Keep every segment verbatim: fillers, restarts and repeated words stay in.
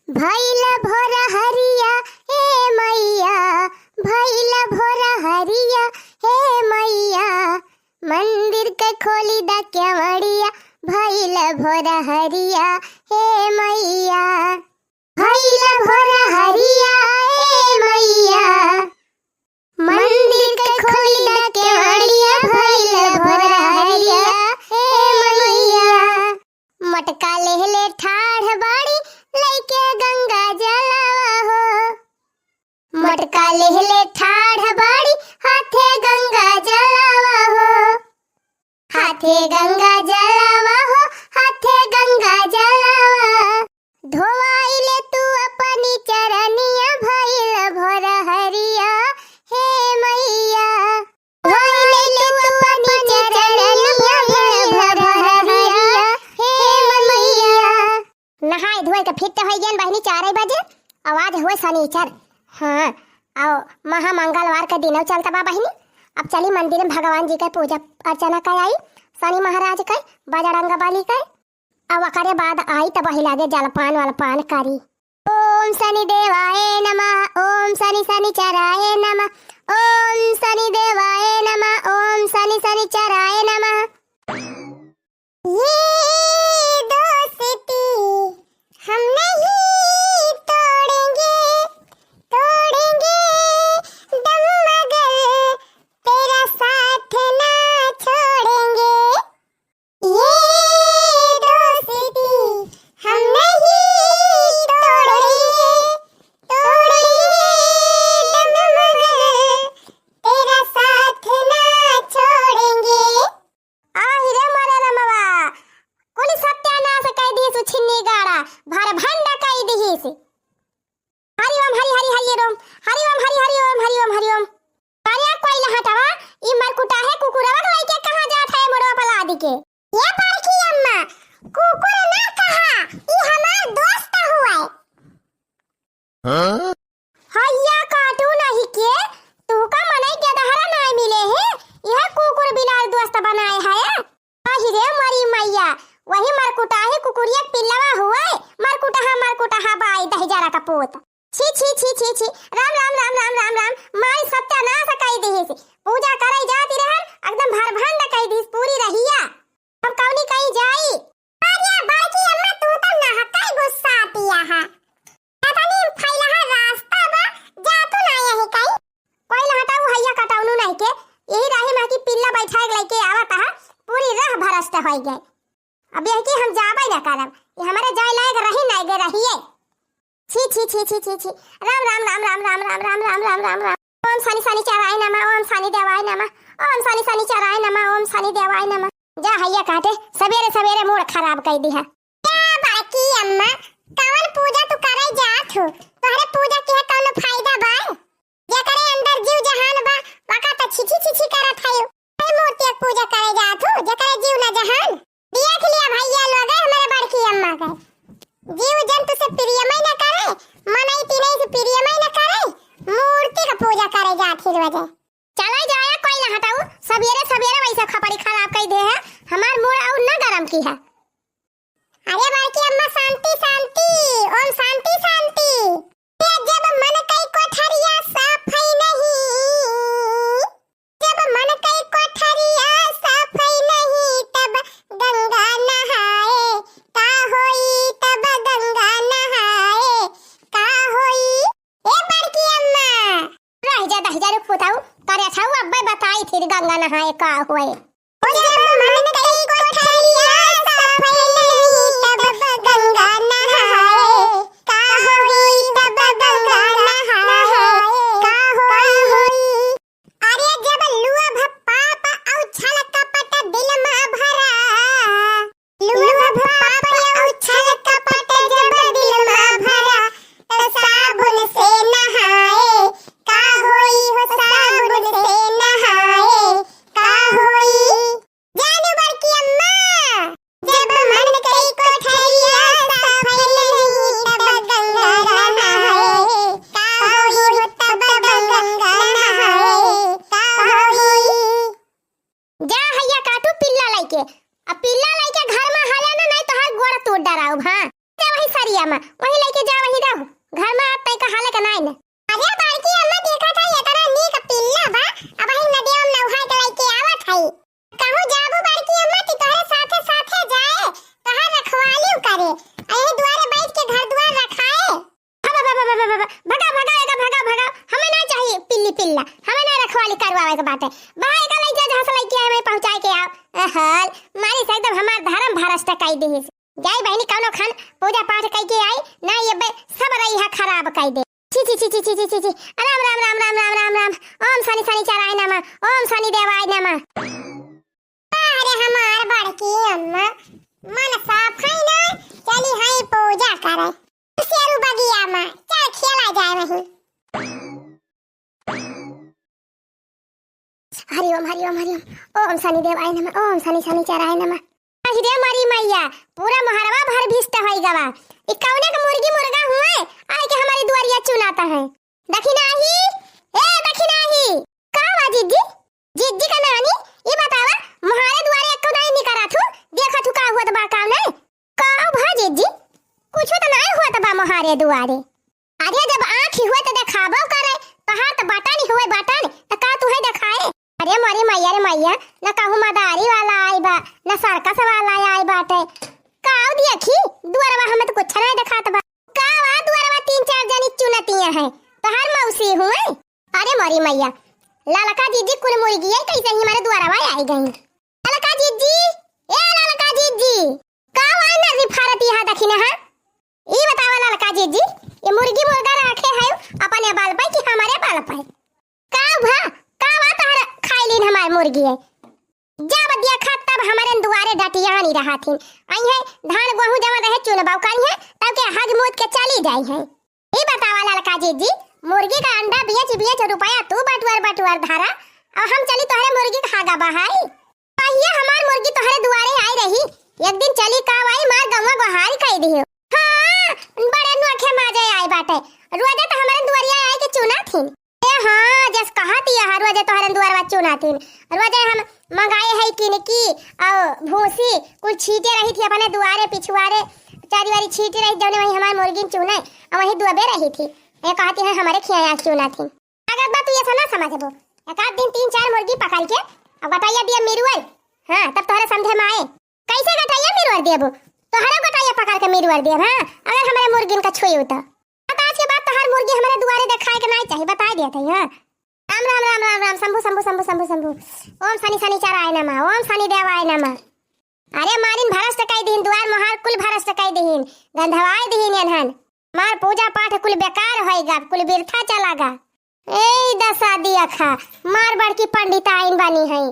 भइल भोर हरिया, हे मइया, भइल भोर हरिया, हे मइया, मंदिर के खोली द केवड़िया, भइल भोर हरिया, हे मइया। भइल भोर हरिया, हे मइया, मंदिर के खोली द केवड़िया, भइल भोर हरिया, हे मइया। मटका लेहले ठाढ़ बाड़ी, लइके गंगा जलवा हो। मटका लेहले ठाढ़ बाड़ी, हाथे गंगा जलवा हो। हाथे गंगा जलवा हो, हाथे गंगा जलवा। धोवाइले तू अपनी चरनिया, भइल भोर हरिया, हे मइया। धोवाइले तू अपनी चरनिया, भइल भोर हरिया, हे मइया। नहाए धोए के फिट होइ गयन बहिनी, चार बजे। आवाज हुए सनीचर। हाँ, आओ, महामंगलवार के दिनौ चलत बा बहिनी। अब चली मंदिर में भगवान जी के पूजा अर्चना कराई, शनि महाराज के, बजरंग बली के। अब ओकरे बाद आई तब वही लागे जलपान वलपान करी। ओम शनि देवाय नमः, ओम शनि शनिचराय नमः, ओम शनि देवाय नमः, ओम शनि शनिचराय नमः। ये दोस्ती हम नहीं तोड़ेंगे, तोड़ेंगे दम मगर तेरा साथ ना छोड़ेंगे। ये दोस्ती हम नहीं तोड़ेंगे, तोड़ेंगे दम मगर तेरा साथ ना छोड़ेंगे। आहि रे मोरे रमवा, कुल सत्यानाश कइ दिहिस उ छिन्नी गाड़ा, भरभंड कइ दिहिस। हरि ओम हरि हरि हरि ओम, हरि ओम हरि हरि ओम, हरि ओम हरि ओम। अरे कोइलहटवा, ई मरकुटाहे कुकुरवा के लइके कहाँ जात है मोड़वा पर लादि के? ये बड़की अम्मा, कुकुर ना कहा, ई हमार दोस्त हुए। हाँ? हैया काटू नहीं के, तू का मनई के दहरा नाय मिले है, यह कुकुर बिलार दोस्त बनाए है। आहि रे मरी मैया, वही मरकुटाही कुकुरिया पिल्लवा हुए, मरकुटहा मरकुटहा बाई दहिजरा का पूत। छी छी छी छी छी, राम राम राम राम राम राम, माई सत्यानाश कई दिहिस। पूजा करई जाती रहन, एकदम भरभंड कई दिहिस पूरी रहिया। अब कौनी कई जाई? अरे बड़की अम्मा, तू तो नहकाई गुस्सा दिया है। पता नहीं फैला है रास्ता बा, जा तू ना यही कहीं। कोइलहटा उ हैया कटौनू नहीं के, यही राही में कि पिल्ला बैठाए के लइके आवत है, पूरी राह भ्रष्ट होई गए। अब यह कि हम जाबे ना करब, ये हमारे जाए लायक रही नहीं गे रहिए। छी छी छी छी छी छी, राम राम राम राम राम राम राम राम राम राम राम। ओम शनि शनिचराय नमः, ओम शनि देवाय नमः, ओम शनि शनिचराय नमः, ओम शनि देवाय नमः। जा हैया काटे, सबेरे सबेरे मूड खराब कई दिहा। क्या बड़की अम्मा, कवन पूजा तू करे जात हो? तोहरे पूजा के कौनो फायदा बा? जेकरे अंदर जीव जहान बा, वका त छिछी छिछी करत है। अरे मूर्ति के पूजा करे जात हो, जेकरे जीव ना जहान। देख लिया भैया लोग, हमरे बड़की अम्मा के जीव जंतु से प्रियमय न करे, मनई तिनई से प्रियमय न करे, मूर्ति का पूजा करे जात ही रोजे। चला जाया कोइलहटाऊ, सबेरे सबेरे वैसे खपड़ी खराब कई दे है, हमार मूड और न गरम की है। अरे बड़की अम्मा, शांति शांति, ओम शांति शांति। ये जब मन कई कोठरिया साफ है नहीं, जब मन कई कोठरिया साफ है नहीं, तब गंगा नहाए का होई, तब गंगा नहाए का होई। ए बड़की अम्मा। रह जा, रह जा, रुक पुताऊ, करे छाऊ, अब्बे बताई फिर गंगा नहाए का होए। ओ जब मन कई कोठरिया साफ नहीं, तब गंगा नहाए का होई, तब गंगा नहाए का होई। अरे जब लोभ पाप औ छल कपट दिल मा भरा, लोभ पाप औ छल कपट जब दिल मा भरा, त साबुन से नहाए का होई हो, साबुन से नहाए का होई। जानो बड़की अम्मा, जब मन कई कोठरिया साफ नहीं, तब गंगा नहाए का होई हो, तब गंगा नहाए का होई। जा हैया काटू पिल्ला लइके, अब पिल्ला लइके घर मा हाल्या ना, नहीं तोहार गोड़ तोड़ डराउब, हाँ। जा वही सरिया मा, वही लइके जा, वही तब घर मा तई का हाले का नाई न। अरे बड़की अम्मा, देखत है एतना नीक पिल्ला बा, अबहिं नदिया मा नहाए के लइके आवत है। कहूँ जाबू बड़की अम्मा कि तोहरे साथे साथे जाए, तोहार रखवाली करे, आ यही दुआरे बैठ के घर दुआर रखाए। भगा, भगा, भगा, एका भगा, भगा, हमें ना चाहिए पिल्ली पिल्ला, हमें ना रखवाली करवावे के बाटे। बहा एका लइके जहाँ से लइके आए, वहीं पहुँचाए के आओ। अहल, मारी से एकदम हमार धर्म भ्रष्ट कई दिहिस। जाई बहिनी, कौनो खान पूजा पाठ कई के आई, ना ये बे सब रही है खराब कई दे। छी, छी, छी, छी। राम, राम, राम, राम, राम, राम, राम। ओम शनि शनिचराय नमः, ओम शनि देवाय नमः। अरे हमार बड़की अम्मा, मन साफ है ना, चली है पूजा करे। शेरू बगिया मा, चल खेला जाए वहीं। हरि ओम, हरि ओम, हरि ओम। ओम शनि देवाय नमः, ओम शनि शनिचराय नमः। अहि रे मरी मैया, पूरा मोहरवा भर भिष्ट होई गवा। ई कौने के मुर्गी मुर्गा हुए, आए के हमारी दुआरिया चुनाता है। दखिनाही, ए दखिनाही, का बा जिज्जी? जिज्जी का नानी, ई बतावा, मोहारे दुआरे एको नाई निकरा थू, देखा थू का हुआ त बा का नहीं? का भा जिज्जी? कुछ त नाई हुआ त बा मोहारे दुआरे। अरे जब आँखी हुए त देखाबो करे, तोहार त बटन हुए बटन, त का तुहे देखाए? अरे मोरी मैया रे मैया, न कहूँ मदारी वाला आई बा, न सर्कस वाला आई बाटे। काऊ देखी, दुअरवा हमें त कुछ नहीं देखात बा। का वा दुअरवा तीन चार जनी चुनतिया है, तोहार मौसी हुए? अरे मोरी मैया, ललका जिज्जी कुल मुर्गिया कैसे ही हमारे दुअरवा आई गई। ललका जिज्जी, ए ललका जिज्जी, का वा नर्री फारत यहाँ दखिना है? ई बतावा ललका जिज्जी, ये मुर्गी मुर्गा रखे है अपने बल पे कि हमारे बल पे? का भा, का वा तोहर खाइलिन हमार मुर्गी है? जब देखा तब हमारे दुआरे डटियानी रहा थी। आई है धान गोहूँ जमा रहे चुनबाऊ करी है, तब के हज मूत के चली जाई है। ई बतावा ललका जिज्जी, मुर्गी का अंडा बेच बेच रुपया तू बटुअर बटुअर धरा, और हम चली तोहरे मुर्गी का हागा बहाई? कहिए हमार मुर्गी तोहरे दुआरे आई रही, एक दिन चली का आई मार गौवा गोहारी कई दियो। हाँ, बड़े नोखे माजे आए बाटे, रोजे तो हमारे दुआरिया आए के चुना थी। ए हाँ, जस कहा थी यहाँ रोजे तोहरे दुआरवा चुना थी, रोजे हम मंगाए है किनकी और भूसी कुल छीटे रही थी अपने दुआरे पिछुआरे, चारी वारी छीटे रही जौने वही हमारे मुर्गिन चुने और वही दुआबे रही थी। ये कहती है हमारे खिया चुना थी। अगर बात तू ऐसा ना समझबो, एक आध दिन तीन चार मुर्गी पकड़ के अब गटैया दिया मिरुअल, हाँ, तब तोहरे समझे में आए। कैसे गटैया मिरुअल देबो? तोहरे गटैया पकड़ के मिरुअल देब, हाँ, अगर हमारे मुर्गिन का छुई तो। अब आज के बाद तोहर मुर्गी हमारे दुआरे देखाए के नहीं चाहिए, बताए दिया था, हाँ। राम, राम, राम, राम, राम, शंभु, शंभु, शंभु, शंभु, शंभु। ओम शनि शनिचराय नमः, ओम शनि देवाय नमः। अरे मारिन भ्रष्ट कई दिहिन, दुआर मोहार कुल भ्रष्ट कई दिहिन, गंधवाए दिहिन एनहन। मार पूजा पाठ कुल बेकार होइगा, कुल बिरथा चलागा। ए दसा दिया खा, मार बड़की पंडिताइन बनी है,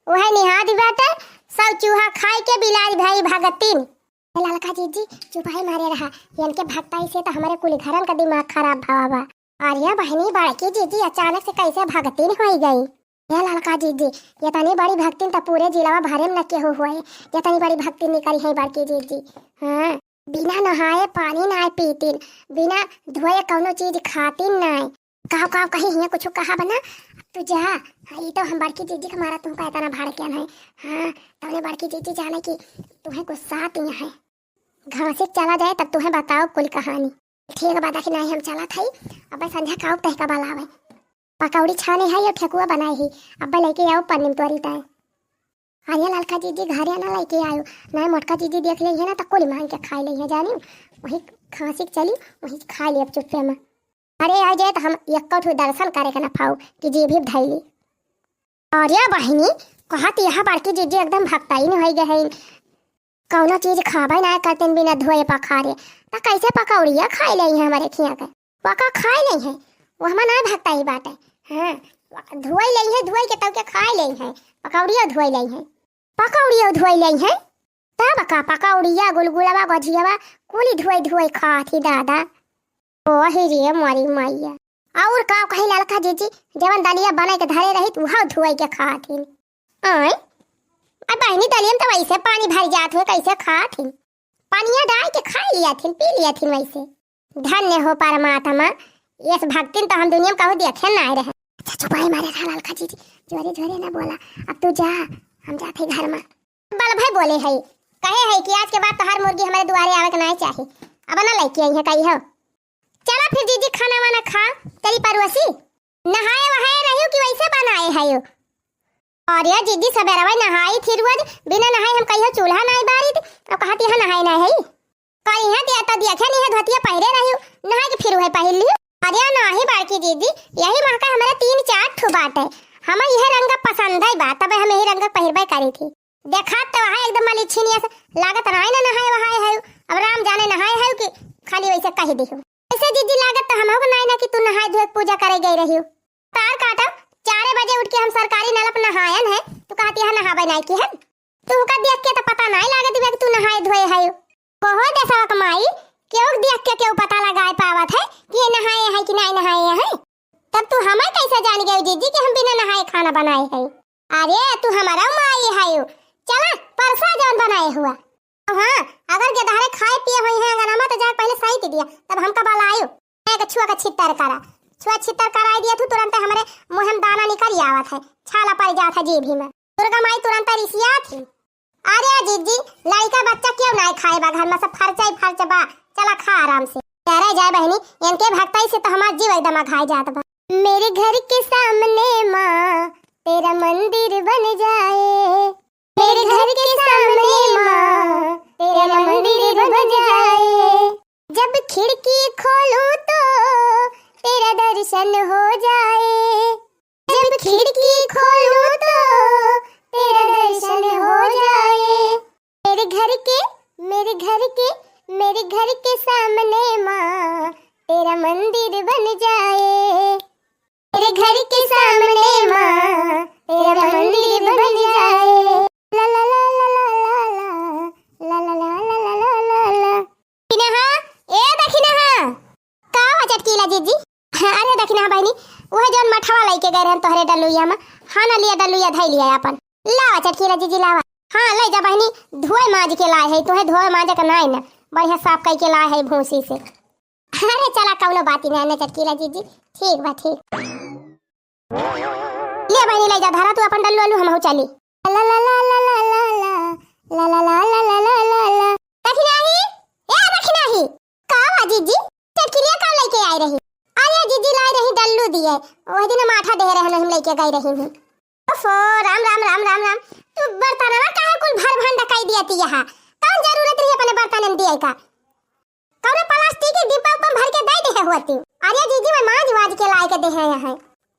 वह निहाद बाटे, सब चूहा खाए के बिलारी भाई भगतिन। ए ललका जीजी, चुप है मारे रहा, इनके भगताई से तो हमारे कुल घरन का दिमाग खराब भवा बा। अरे बहनी, बड़की जीजी अचानक से कैसे भगतिन होई गई? ए ललका जीजी, ये तनी बड़ी भगतिन तो पूरे जिलावा भरे में न केहू हुए, ये तनी बड़ी भगतिन निकली है बड़की जीजी। हाँ, बिना नहाए पानी ना पीतिन, बिना धोए कौनो चीज खातिन ना। काव काव कही हियाँ कुछ कहा बना, तू जा। हाँ, ई तो हम बड़की जीजी के मारा तू का इतना भड़के है। हाँ, तौने बड़की जीजी जाने की तुहे गुस्सा आती है। घासी चला जाए तब तुहे बताओ कुल कहानी। ठीक बा, देखी नहीं हम चला थई, अब संझा काव तह का बलावे। पकौड़ी छाने है या ठेकुआ बनाए ही, अब लेके आओ पन्नी में तोरी ताए। अरे ललका जीजी घरे ना लेके आयो, ना मोटका जीजी देख ले है ना तो कुल मांग के खाए ले है जानी। वही घासी चली, वही खाए ले अब चुप्पे में। अरे आ जाए तो हम एक ठो दर्शन करे के ना पाऊ कि जी भी धैली। अरे बहिनी, कहत यहाँ बड़की जीजी एकदम भक्ताइन होई गए हैं। कौनो चीज खाबे ना करते बिना धोए पखारे, तो कैसे पकौड़िया खाए ले हैं हमारे खिया के? पका खाए ले हैं, वो हमार ना भक्ताई बाटे। हाँ, धोए ले हैं, धोए के तब के खाए ले हैं, पकौड़िया धोए ले हैं, पकौड़िया धोए ले हैं। तब का पकौड़िया, गुलगुलावा, गजियावा, कुली धोए धोए खात ही दादा। ओही रे मोरी मैया। और का कही ललका जीजी, जवन दलिया बने के धरे रही, उहा धोए के खात ही। आय, अब बहिनी दलिया में तो वैसे पानी भर जात हुए, कैसे खात ही? पानिया डाल के खा लिया थी, पी लिया थी वैसे। धन्य हो परमात्मा, इस भक्तिन तो हम दुनिया में कहूँ देखे ना आए रहे। अच्छा चुपाई मारे रहा ललका जीजी, जोरे जोरे ना बोला। अब तू जा, हम जाते घर में। बल भाई बोले है, कहे है कि आज के बाद तोहार मुर्गी हमारे दुआरे आवे के नहीं चाही। अब ना लेके आई है कही हो। फिर जीजी खाना वाना खा, चली परोसी। नहाए वहाए रहियो कि वैसे बनाए हयो? अरे जीजी, सबेरवा नहाई थी रोज, बिना नहाए हम कहियो चूल्हा नाई बारी थी। अब कहत यहाँ नहाए नाई है। कल यहाँ दिया तो देखे नहीं है, धोतिया पहिरे रहियो, नहाए के फिर वही पहिर लियो। अरे नाही बड़की जीजी, यही महका हमारे तीन चार ठो बाटे, हम यह रंग पसंद है बा, तबे हम यही रंग पहिरबे करी थी। देखा तो है एकदम मलिछिनिया से, लागत नाई ना नहाए वहाए है। अब राम जाने नहाए है कि खाली वैसे कह दी हो। ऐसे जीजी लागत तो हमहू को नाई ना कि तू नहाए धोए के पूजा करे गई रही हो। तार काटब, चारे बजे उठ के हम सरकारी नल पर नहायन है, तू कहती है नहावे नाई की है। तू का देख के तो पता नाई लागत बा कि तू नहाए धोए है। कहो देशवा के माई, केहू देख के केहू पता लगाए पावत है कि ये नहाए है कि नाई नहाए है? तब तू हमें कैसे जान गए जीजी कि हम बिना नहाए खाना बनाए है? अरे तू हमारा माई है, चला परसा जौन बनाए हुआ। हाँ, अगर गेदहरे खाए पिए होई हैं अंगना में तो जाके पहले सैंत दिया, तब हमका बलायो। एक छुआ का छित्तर करा, छुआ छित्तर कराई दिया तू, तुरंत हमरे मुँह में दाना निकल आवत है, छाला पड़ जात है जीभी में। दुर्गा माई तुरंत रिसिया थी। अरे जीजी, लड़का बच्चा क्यों नाई खाए बा, घर में सब फरचा ही फरच बा, चला खा आराम से। अरे जाए बहनी, इनके भक्ताई से तो हमार जीव एकदम अघाई जात बा। मेरे घर के सामने माँ तेरा मंदिर बन जाए, मेरे घर के सामने माँ तेरा मंदिर बन जाए। जब खिड़की खोलूं तो तेरा दर्शन हो जाए, जब खिड़की खोलूं तो तेरा दर्शन हो जाए। मेरे घर के, मेरे घर के, मेरे घर के सामने माँ तेरा मंदिर बन जाए। मेरे घर के सामने माँ तेरा मंदिर बन जाए। ला ला ला ला ला ला ला। दखिनहा, ए दखिनहा। का हुआ चटकीला जीजी? अरे दखिनहा बहिनी, उहे जौन मठवा लइके गए रहन तोहरे डल्लुइया में, हाँ ना लिया डल्लुइया धइ लिया अपन। लावा चटकीला जीजी लावा। हाँ ले जा बहिनी, धोए माज के लाए है, तुहे धोए माजे के नाई ना, बढ़िया साफ कई के लाए है भूसी से। अरे चला, कौनो बात ही नहीं, चटकीला जीजी, ठीक बा, ठीक। ले बहिनी, ले जा, धरा तू अपन डल्लू अल्लू, हमहू चली। ला ला ला ला ला ला ला। दखिनही, ए दखिनही, का बा जीजी? चटकिलिया का लइके आई रही? अरे जीजी, लाई रही डल्लू दिए, वही दिन माठा देहे रहन, हम लइके गई रही हूँ। ओफो, राम, राम, राम, राम, राम। तू बर्तनवा काहे कुल भर भंड कई दिया ती यहाँ? कौन जरूरत रही अपने बर्तनन दिए का? कौनो प्लास्टिक के डिब्बा उब्बा भर के दे देहे हुआ तू। अरे जीजी, मैं माज वाज के लाए के देहे यहाँ।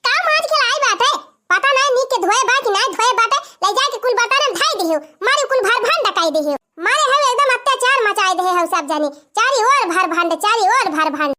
का माज के लाई बात है? पता नहीं नीक के धोए बा कि नहीं धोए बाटे, ले जाके कुल बर्तनन धई दिहो। मारे कुल भर भंड कई दिहो। मारे है एकदम अत्याचार मचाए देहे हो सब जनी। चारी ओर भर भंड, चारी ओर भर भंड।